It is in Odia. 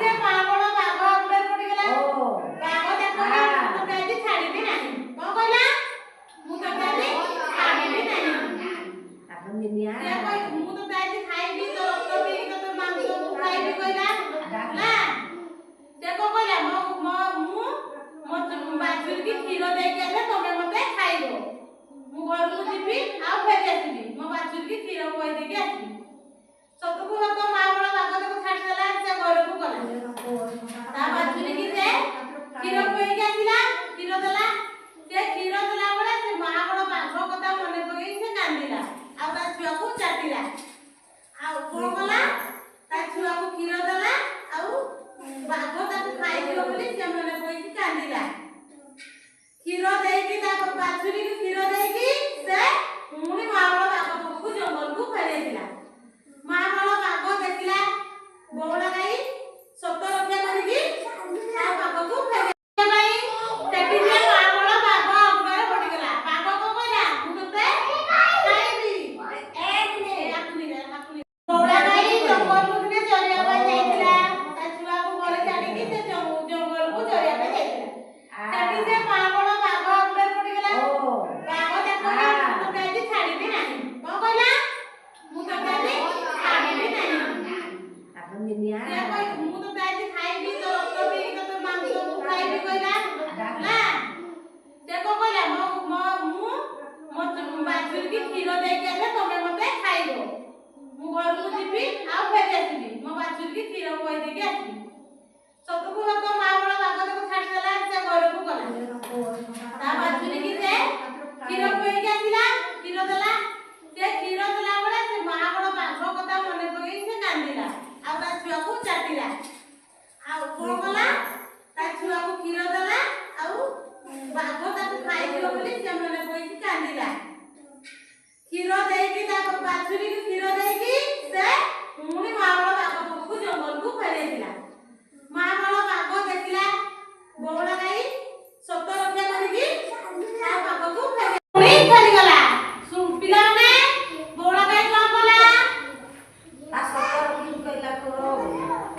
ସେ ମହାବଳ ବାଘ ଉପରେ ପଡ଼ିଗଲା। ବାଘ ତାକୁ କହିଲା, ମୁଁ ତତେ ଆଜି ଛାଡ଼ିବି ନାହିଁ। କଣ କହିଲା? ମୁଁ ତତେ ଆଜି ଛାଡ଼ିବି ନାହିଁ। ସେ କହି, ମୁଁ ତତେ ଆଜି ଖାଇବି, ତୋ ରକ୍ତ ପିଇକି ତୋତେ ମାଂସକୁ ଖାଇବି କହିଲା ହେଲା। ସେ କଣ କହିଲା? ମୋ ମୋ ମୁଁ ମୋ ବାଛୁରୀକି କ୍ଷୀର ଦେଇକି ଆସିଲେ ତମେ ମତେ ଖାଇବ। ମୁଁ ଘରକୁ ଯିବି ଆଉ ଫେରି ଆସିବି, ମୋ ବାଛୁରୀକି କ୍ଷୀର ଖୁଆଇ ଦେଇକି ଆସିବି। ସତକୁ ସତ ମହାବଳ ବାଘ ତାକୁ ଛାଡ଼ିଦେଲା। ସେ ଘରକୁ ଗଲା, ତା ବାଛୁରୀକି ସେ କ୍ଷୀର ଖୁଆଇକି ଆସିଲା, କ୍ଷୀର ଦେଲା। ସେ କ୍ଷୀର ଦେଲା ବେଳେ ସେ ମହାବଳ ବାଘ କଥା ମନେ ପକେଇ ସେ କାନ୍ଦିଲା ଆଉ ତା ଛୁଆକୁ ଚାଟିଲା। ଆଉ କଣ କଲା? ତା ଛୁଆକୁ କ୍ଷୀର ଦେଲା ଆଉ ବାଘ ତାକୁ ଖାଇଯିବ ବୋଲି ସେ ମନେ ପକେଇକି କାନ୍ଦିଲା। କ୍ଷୀର ଦେଇକି, ତା ବାଛୁରୀକି କ୍ଷୀର ଦେଇକି ସେ ପୁଣି ମହାବଳ ବାଘ ପାଖକୁ ଜଙ୍ଗଲକୁ ଫେରିଥିଲା। ମହାବଳ ବାଘ ଦେଖିଲା ବଉଳା ଗାଈ ସତ ରକ୍ଷା କରିକି ତା ପାଖକୁ ଫେରିବା ପାଇଁ। ସେଠି ସେ ମହାବଳ ବାଘ ଉପରେ ପଡ଼ିଗଲା। ବାଘ କଣ କହିଲା? ମୁଁ ତତେ ଖାଇବି। ଏ, ଆକୁ ନେଇଯା, ଆକୁ ନେଇ। ବଉଳା ଗାଈ ଜଙ୍ଗଲକୁ ଦିନେ ଚରିବା ପାଇଁ ଯାଇଥିଲା। ତା ଛୁଆକୁ ଘରେ ଛାଡ଼ିକି ସେ ଜଙ୍ଗଲକୁ ଚରିବା ପାଇଁ ଯାଇଥିଲା। ସେଠି ସେ ମହାବଳ ବାଘ ଉପରେ ପଡ଼ିଗଲା। ବାଘ ତାକୁ କହିଲା, ମୁଁ ତତେ ଆଜି ଛାଡ଼ିବି ନାହିଁ। କଣ କହିଲା? ମୁଁ ତତେ ଆଜି ଛାଡ଼ିବି ନାହିଁ। ସେ କହି, ମୁଁ ତତେ ଆଜି ଖାଇବି, ତୋ ରକ୍ତ ପିଇକି ତୋତେ ମାଂସକୁ ଖାଇବି କହିଲା ହେଲା। ସେ କଣ କହିଲା? ମୋ ମୋ ମୁଁ ମୋ ବାଛୁରୀକି କ୍ଷୀର ଦେଇକି ଆସିଲେ ତମେ ମତେ ଖାଇବ। ମୁଁ ଘରକୁ ଯିବି ଆଉ ଫେରି ଆସିବି, ମୋ ବାଛୁରୀକି କ୍ଷୀର ଖୁଆଇ ଦେଇକି ଆସିବି। ସତକୁ ସତ ମହାବଳ ବାଘ ତାକୁ ଛାଡ଼ିଦେଲା। ସେ ଘରକୁ ଗଲା, ତା ବାଛୁରୀକି ସେ କ୍ଷୀର ଖୁଆଇକି ଆସିଲା, କ୍ଷୀର ଦେଲା। ସେ କ୍ଷୀର ଦେଲା ବେଳେ ସେ ମହାବଳ ବାଘ କଥା ମନେ ପକେଇ ସେ କାନ୍ଦିଲା ଆଉ ତା ଛୁଆକୁ ଚାଟିଲା। ଆଉ କଣ କଲା? ତା ଛୁଆକୁ କ୍ଷୀର ଦେଲା ଆଉ ବାଘ ତାକୁ ଖାଇଯିବ ବୋଲି ସେ ମନେ ପକେଇକି କାନ୍ଦିଲା। କ୍ଷୀର ଦେଇକି, ତା ବାଛୁରୀକି କ୍ଷୀର ଦେଇକି ସେ ପୁଣି ମହାବଳ ବାଘ ପାଖକୁ ଜଙ୍ଗଲକୁ ଫେରିଥିଲା। ମହାବଳ ବାଘ ଦେଖିଲା ବଉଳା ଗାଈ ସତ ରକ୍ଷା କରିକି ତା ପାଖକୁ ପୁଣି ଫେରିଗଲା। ପିଲାମାନେ, ବଉଳା ଗାଈ କଣ କଲା? ତା ସତ ରଖିକି କହିଲା କର।